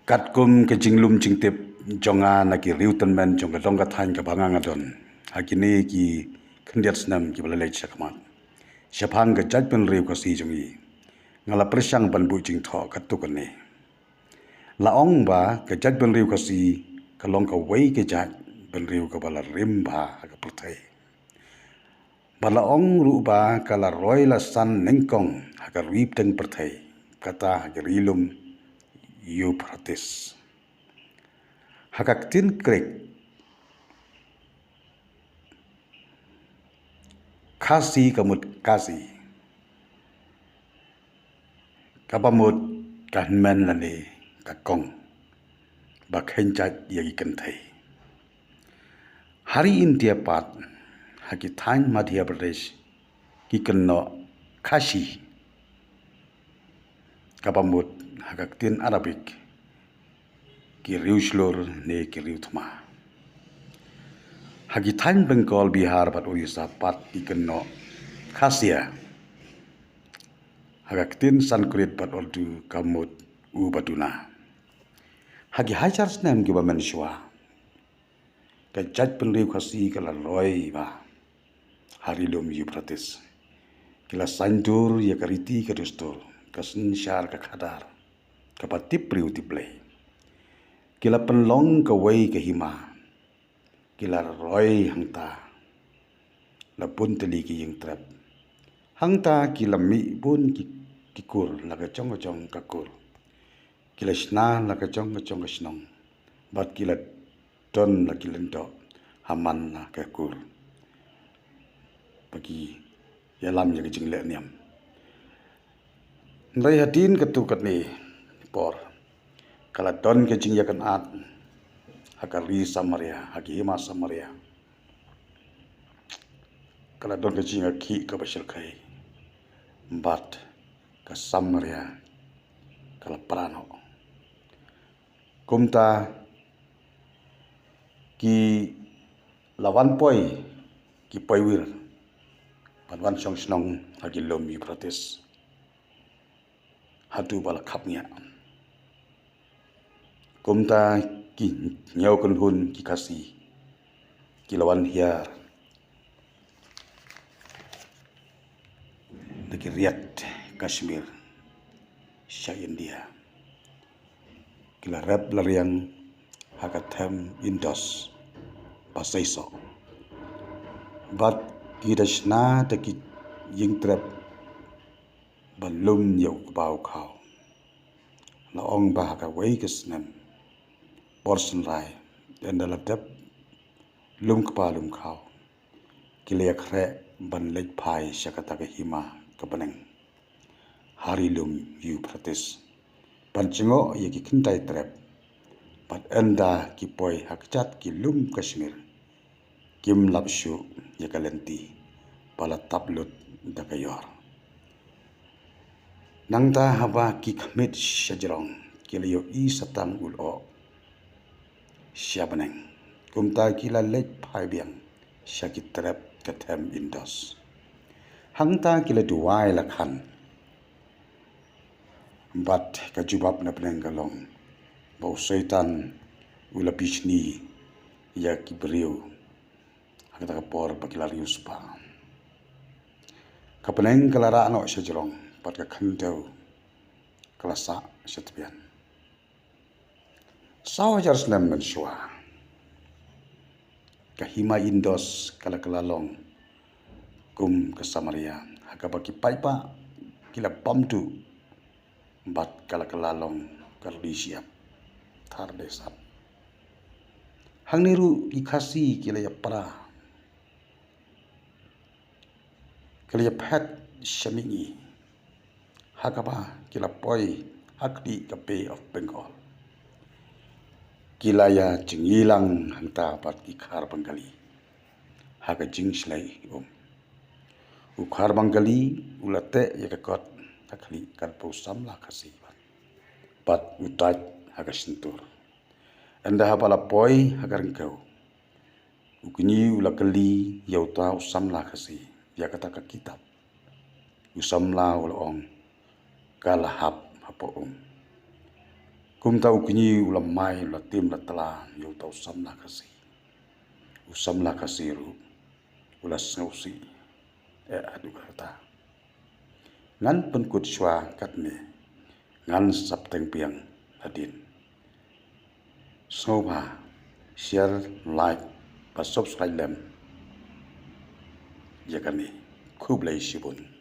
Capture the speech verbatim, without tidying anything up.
Katkum ka jinglum jingtip jong nga na ki riew tymmen jong ka dong ka thaiñ kaba nga nga don ha kine ki khyndiat snem kiba la leit shakhmat, shaphang ka jaitbynriew Khasi jong ngi, nga la pyrshang ban buh jingthoh katto katne. La ong ba ka jaitbynriew Khasi ka long kawei ka jaitbynriew kaba la rim bha ha ka pyrthei. Ba la ong ruh ba ka la roi la san nyngkong ha ka ri bteng pyrthei, kata ha ka ri lum Euphrates. Ha ka ktien Greek, Khasi ka mut Kazi, kaba mut ka hynmen lane ka kong ba kheiñ jait ïa ki kynthei. Ha ri India pat, ha ki thaiñ Madhya Pradesh, ki kynnoh Kashi, kaba mut ha ka ktien Arabic ki riew shlur ne ki riew thma. Ha ki thaiñ Bengal, Bihar bad Orissa pat ki kynnoh Khasia, ha ka ktien Sanskrit bad Urdu ka mut u ba duna. Ha ki hajar snem kiba mynshuwa, ka jaitbynriew Khasi ka la roi bha ha ri lum Euphrates. Ki la saiñdur ïa ka riti ka dustur, ka synshar ka khadar kaba tip briew tip Blei. Ki la pynlong kawei ka hima. Ki la roi hangta la bun tylli ki ïingtrep. Hangta ki la mih bun ki, ki kur la ka jong ka jong ka kur. Ki la shna la ka jong ka jong ka shnong bad ki la don la ki lyngdoh ha man la ka kur ba ki ïalam ïa ka jingleh niam. Hynrei hadien katto katne por ka la don ka jingïakynad ha ka ri Samaria, ha ki hima Samaria. Ka la don ka jingïakhih kaba shyrkhei bad ka Samaria ka la pra noh. Kumta ki la wan poi, ki poi wir bad wan shong shnong ha ki lum Euphrates haduh ba la khapngiah. Kumta ki hynñiew kynhun ki Khasi ki la wan hiar na ki riat Kashmir sha India. Ki la rep la riang ha ka them Indus ba seisoh bad ki da shna da ki ïingtrep ba lum ïa u kba u khaw. La ong ba ha kawei ka snem por synrai, ynda la dep lum kpa lum khaw, ki la ïakhreh ban leit phai sha kata ka hima ka bneng ha ri lum Euphrates ban jngoh ïa ki kynthei trep. Bad ynda ki poi ha kjat ki lum Kashmir, kim lap shuh ïa ka lynti ba la tap lut da ka ïor. Nangta haba ki khmih shajrong, ki la ïohi satang u lyoh sha bneng. Kumta ki la leit phai biang sha ki trep ka them Indus. Hangta ki la duwai la khan. Bad ka jubab na bneng ka long ba u Soitan u la bishni ïa ki briew ha kata ka por ba ki la riewspah. Ka bneng ka la rah noh shajrong bad ka khyndew ka la sah shatbian. Saw hajar snem mynshuwa, ka hima Indus ka la kylla long kum ka Samaria, ha kaba ki paidbah ki la bam duh bad ka la kylla long ka ri shyiap thar dei sap. Hangne ruh ki Khasi ki la ïapra, ki la ïaphet sha mihngi, ha kaba ki la poi ha khlieh ka Bay of Bengal. Ki la ïa jingïalang hangta bad ki Khar Bengali ha ka jingshlei um. U Khar Bengali u la teh ïa ka kot ha khlieh katba u samla Khasi bad u dait ha ka shyntur. Ynda haba la poi ha ka ryngkew, u kñi u la kylli ïa uta u samla Khasi ïa kata ka kitab. U samla u la ong, ka la hap hapoh um. Kumta u kñi u la mai, u la tim la tla ïa uta u samla Khasi. U samla Khasi ruh u la sngewsih. Eh, haduh katta. Ngan pynkut shuwa katne, ngan sa bteng biang hadien. Sngewbha share, like bad subscribe lem ïa kane. Khublei shibun.